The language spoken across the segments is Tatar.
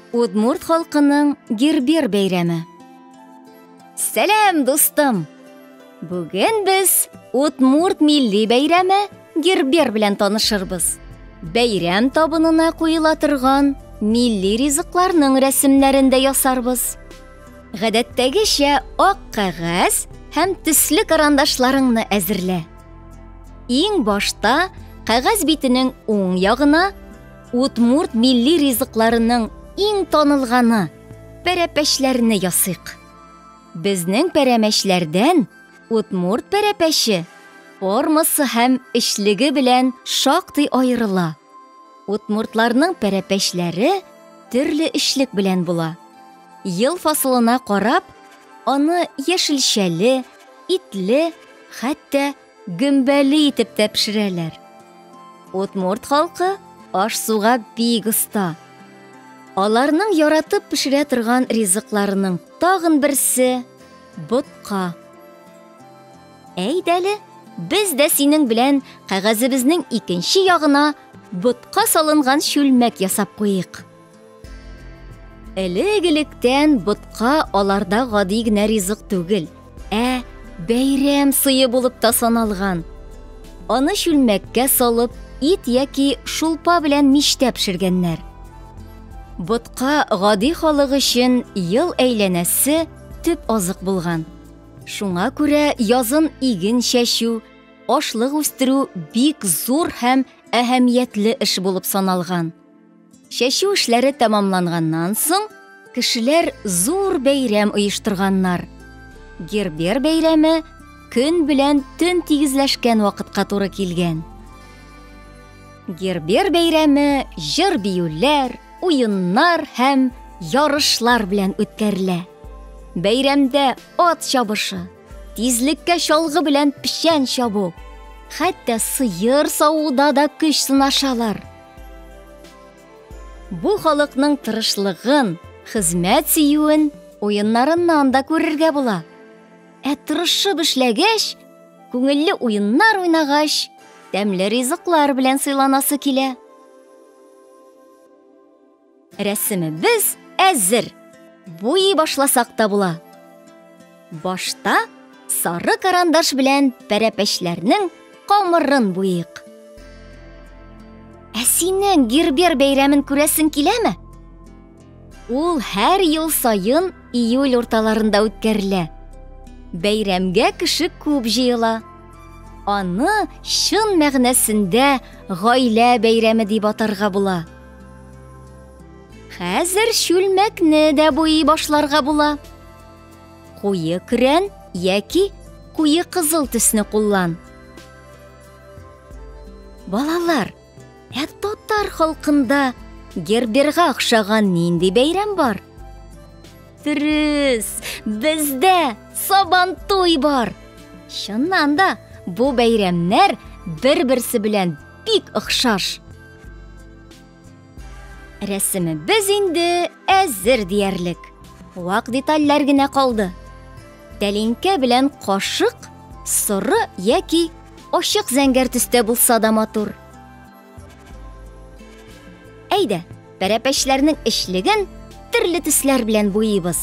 Удмурт халкының Гербер бәйрәме. Сәлам, дустым! Бүген без Удмурт милли бәйрәме Гербер белән танышырбыз. Бәйрәм табынына куела торган милли ризыкларның рәсемнәрен дә ясарбыз. Гадәттәгечә ак кәгазь һәм төсле карандашларыңны әзерлә. Иң башта кәгазь битенең уң ягына Удмурт милли ризыкларының иң танылганы пәрәпәчләрне ясыйк. Безнең пәрәмәчләрдән удмурт пәрәпәче формасы һәм эчлеге белән шактый аерыла. Удмуртларның пәрәпәчләре төрле эчлек белән була. Ел фасылына карап, аны яшелчәле, итле, хәтта гөмбәле итеп тә пешерәләр. Удмурт халкы аш-суга бик оста. Аларның яратып пешерә торган ризыкларының тагын берсе ботка. Әйдәле, без дә синең белән кәгазебезнең икенче ягына ботка салынган чүлмәк ясап куйыйк. Элек-электән ботка аларда гади генә ризык түгел, ә бәйрәм сые булып та саналган. Аны чүлмәккә салып, ит яки шулпа белән мичтә пешергәннәр. Ботка гади халык өчен ел әйләнәсе төп азык булган. Шуңа күрә язын иген чәчү, ашлык үстерү бик зур һәм әһәмиятле эш булып саналган. Чәчү эшләре тәмамланганнан соң, кешеләр зур бәйрәм оештырганнар. Гербер бәйрәме көн белән төн тигезләшкән вакытка туры килгән. Гербер бәйрәме җыр-биюләр, уеннар һәм ярышлар белән үткәрелә. Бәйрәмдә ат чабышы, тизлеккә чалгы белән печән чабу, хәтта сыер савуда да көч сынашалар. Бу халыкның тырышлыгын, хезмәт сөюен уеннарыннан да күрергә була. Ә тырышып эшләгәч, күңелле уеннар уйнагач, тәмле ризыклар белән сыйланасы килә. Рәсемебез әзер. Буйый башласак та була. Башта сары карандаш белән пәрәпәчләрнең камырын буйыйк. Ә синең Гербер бәйрәмен күрәсең киләме? Ул һәр ел саен июль урталарында үткәрелә. Бәйрәмгә кеше күп җыела. Аны чын мәгънәсендә гаилә бәйрәме дип атарга була. Хәзер чүлмәкне дә буйый башларга була. Куе көрән яки куе кызыл төсне куллан. Балалар, ә татар халкында герберга охшаган нинди бәйрәм бар? Дөрес, бездә Сабантуй бар. Чыннан да, бу бәйрәмнәр бер-берсе белән бик охшаш. Рәсемебез инде әзер диярлек. Вак детальләр генә калды. Тәлинкә белән кашык соры яки ачык зәңгәр төстә булса да матур. Әйдә, пәрәпәчләрнең эчлеген төрле төсләр белән буйыйбыз.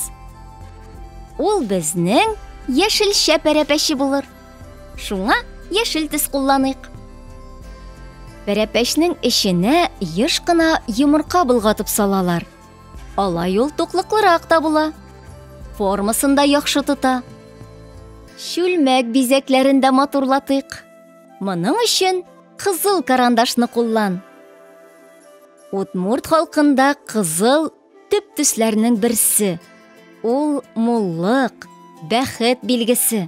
Ул безнең яшелчә пәрәпәче булыр. Шуңа яшел төс кулланыйк. Пәрәпәчнең эченә еш кына йомырка болгатып салалар. Алай ул туклыклырак та була. Формасын да яхшы тота. Чүлмәк бизәкләрен дә матурлатыйк. Моның өчен кызыл карандашны куллан. Удмурт халкында кызыл төп төсләрнең берсе. Ул муллык, бәхет билгесе.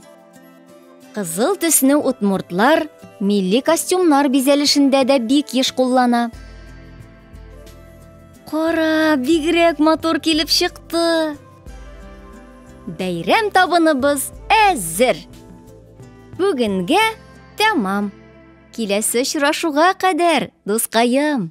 Кызыл төсне удмуртлар милли костюмнар бизәлешендә дә бик еш куллана. Кара, бигрәк матур килеп чыкты. Бәйрәм табыныбыз әзер. Бүгенгә тәмам. Киләсе очрашуга кадәр, дускаем.